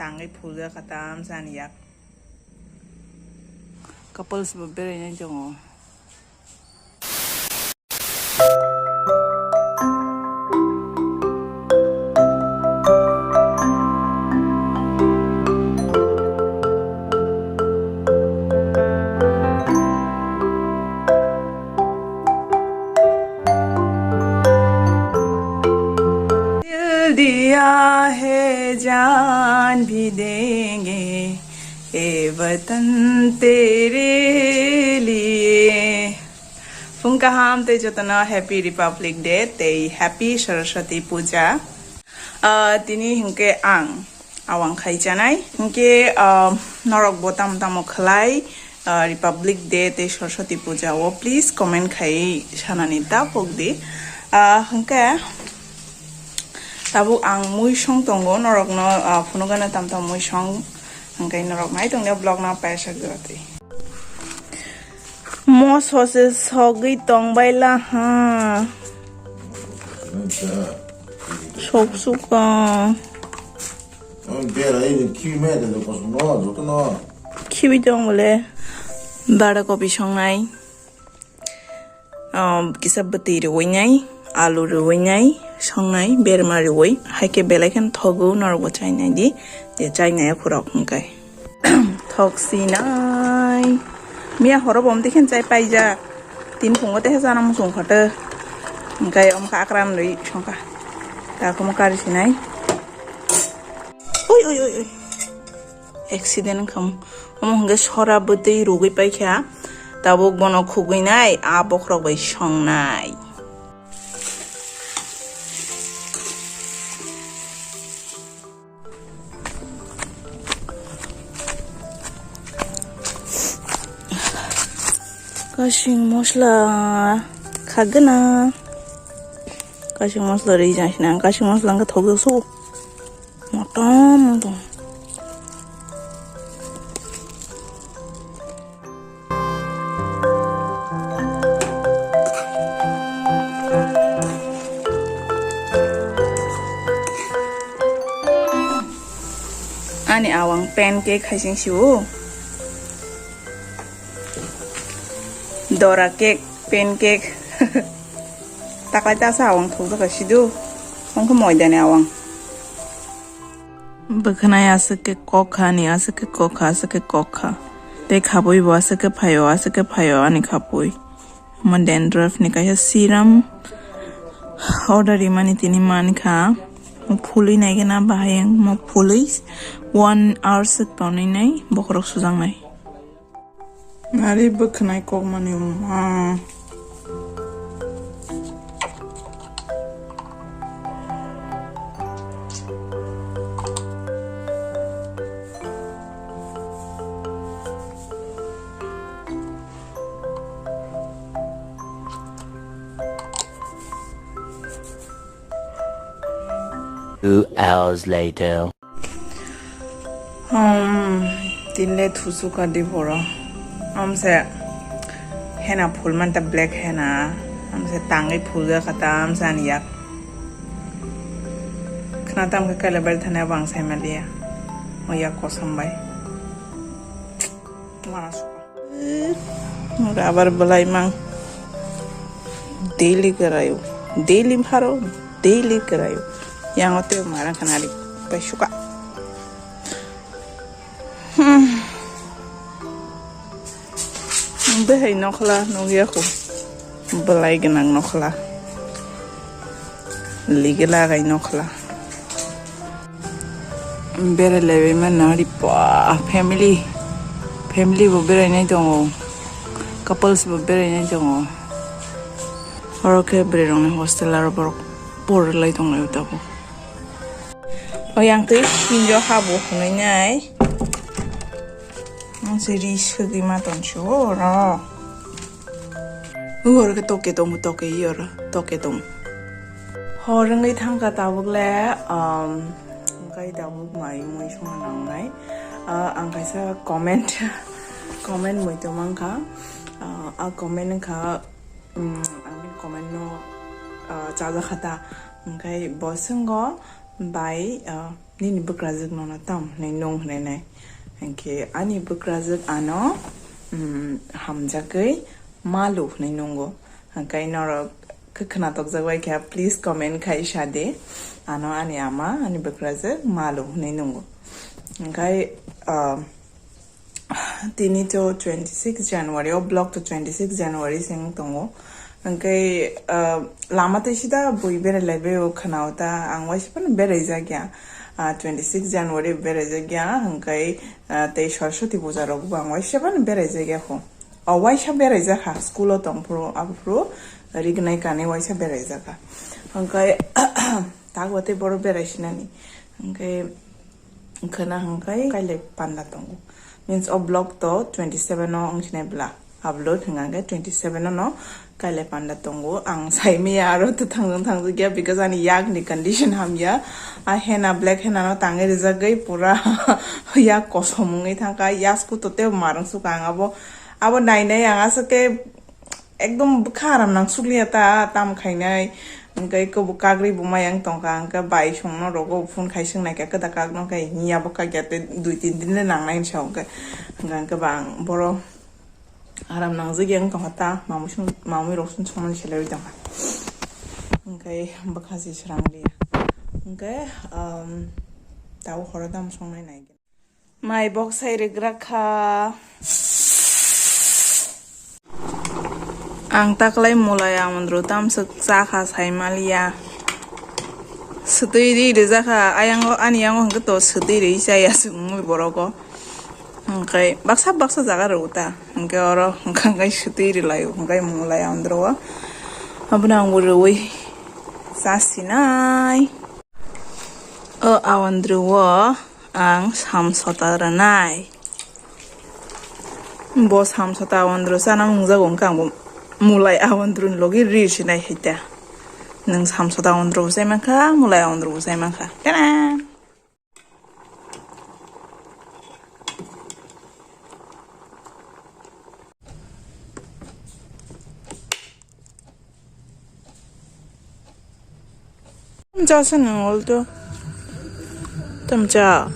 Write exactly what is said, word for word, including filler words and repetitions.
Tangwi phuljakha tamsa ani yak. Couples bo berainai tongo. दिल दिया है जान भी देंगे ए वतन तेरे लिए. Phung kaham tei jotono Happy Republic Day tei Happy Saraswati Puja. Ah, tini hinkhe ang awang khai chanai. Hinkhe, ah, norok bo tamo tamo khlai, ah, Republic Day tei Saraswati Puja o please comment khai sanani ta pok di. Ah, hinkhe tabuk ang mui song tongo, norokno, ah, phunukgana tamo tamo mui song, hinkhe norok nai tongni vlog no paisa gwatwi. Moso se sogwi tongbaila ha. Sok suka. Khibi tong bole. Bada kopi songnai. Um, kisa bwtwi rwinai, alu rwinai, songnai, berma rwi. Haikhe belai kheno thogo, norokbo chainai di. Je chainai khorok hwnkhe. Thok sinai. Miya horo bo omtwi khen chai paijak. Tin phungo teha chana muchung khoto. Hwnkhe omkha akram rwi songkha. Ta khomo kari sinai. Oi, oi, oi, oi. Accident wngkha. Omo hwnkhe sora bwtwi rugwi paikha. Tabuk bono khugwinai, a bokhorok bai songnai. Kasing mosla khagwna. Kasing mosla rijak sina, kasing mosla wngkha thokjak sugo. Motom motom. Ani awang pancake hai sing siwo. Dora cake, pancake. Taklai tasa awang thokjak sido. Wngkha moidani awang. Bwkhanai aswk khe kok kha, ani aswk khe kok kha, aswk khe kok kha. Tei khabui bo aswk khe phaio, aswk khe phaio, ani khabui. Omo dandruff ni kaisa serum order rimani tini mankha. Mo phulwi naikhe na bahai wng, mo phulwi one hour swk tonwi nai bokhorok sujaknai. Nari bwkhanai kokmani wngma. Two hours later. Hmm, tinle thusu ka di poro. Amse hena phul manta black hena. Amse tangwi phul ga kata amse ani yak. Khna tam ka kale bai thane bang sai maliya. O yak kosam bai. Mana suka. Rubber belai mang. Daily kerayo. Daily pharo. Daily kerayo. Yang ote marang kanari. Pai suka. Hmm. Behai nokhla nugya ko. Belai gwnang nokhla. Ligila gai nokhla. Bere lebai mano ripa family. Family bo berai nai tongo. Couples bo berai nai tongo. Oro khe bwrwi rokni hostel aro borok por lai tong lai tabuk. O yang twi pinjo habo hwnwi nai. Ang se ri swgwi ma tong si o oro. Oro khe toke tong, toke i oro, toke tong. Hor wngwi thangkha tabuk le, um, wngkha tabuk mai mui songna nangnai. Ah, ang kaisa comment, comment mui tongmang kha. Ah, a comment wngkha, um, ang bini comment no, ah, chajakha ta. Wngkha bo swngo bai, ah, Nini bwkrajwk nono tam hwnwi nung hwnwi nai. Hinkhe ani bwkrajwk ano, mm, hamjagwi malu hwnwi nungo. Hinkhe norok khe khwnatok jak bai kha, please comment khai sa di. Ano ani ama, ani bwkrajwk malu hwnwi nungo. Hinkhe, ah, tini to twenty six January, o vlog to twenty six January se wng tongo. Hinkhe, ah, lama tei sida bui berai lai bai o khwna o ta, ang waisa phano berai jak ya. Ah, twenty six January berai jak ya, hinkhe, ah, tei Saraswati puja rok bo ang waisa phano berai jak ya kho. O waisa berai jak kha, school o tong phuru, abo phuru rignai kanwi waisa berai jak kha. Hinkhe, tak watwi boro berai sinani. Hinkhe, Khwna hwnkhe kailai panda tongo. Means o vlog to twenty seven o wngsinai bla upload hwnkhe twenty seven o no kailai panda tongo. Ang saimaya aro to thangjak thangjak ya because ani yak ni condition hamya. A henna black henna no tangwi rijagwi pura yak kosom wngwi thangkha. Yasku to tei marwng sukha ang abo, abo nai nai ang aswk khe ekdom bwkha aram nang sukliya ta, tam khainai. Hwnkhe kebo kagri bo maya wng tongkha, hwnkhe bai songno rogo phone khai swngnaikha, kwda kak no khe hiya bo kak ya tei dui tin din le nangnai hinwi sa hwnkhe. Hwnkhe, hwnkhe ba ang boro aram nangjak ya wng tongkha ta, mamui song, mamui rok song songmani selaiwi tongkha. Hwnkhe bwkha se srang liya. Hwnkhe, um, tabuk horo tamo songnai nai. Mai bok sai rigra kha. Ang taklai mulai amondro tamswk cha kha sai maliya. Swtwi ri rijak kha, ayang o, ani yango hwnkhe to swtwi ri chaya se wngwi borok o. Hwnkhe baksa baksa jaga rw ta. Hwnkhe oro hwnkha hwnkhe swtwi ri lai o, hwnkhe mulai amondro o. Abono ang bo rwui cha sinai. O amondro o. Ang samsota rwnai. Bo samsota awandru chana mungjago, wngkha ang bo mulai awandru ni logi ri sinai hai ta. Nwng samsota awandru bo chai mankha, mulai awandru bo chai mankha. Tana! Jasa nang olto. Tamcha.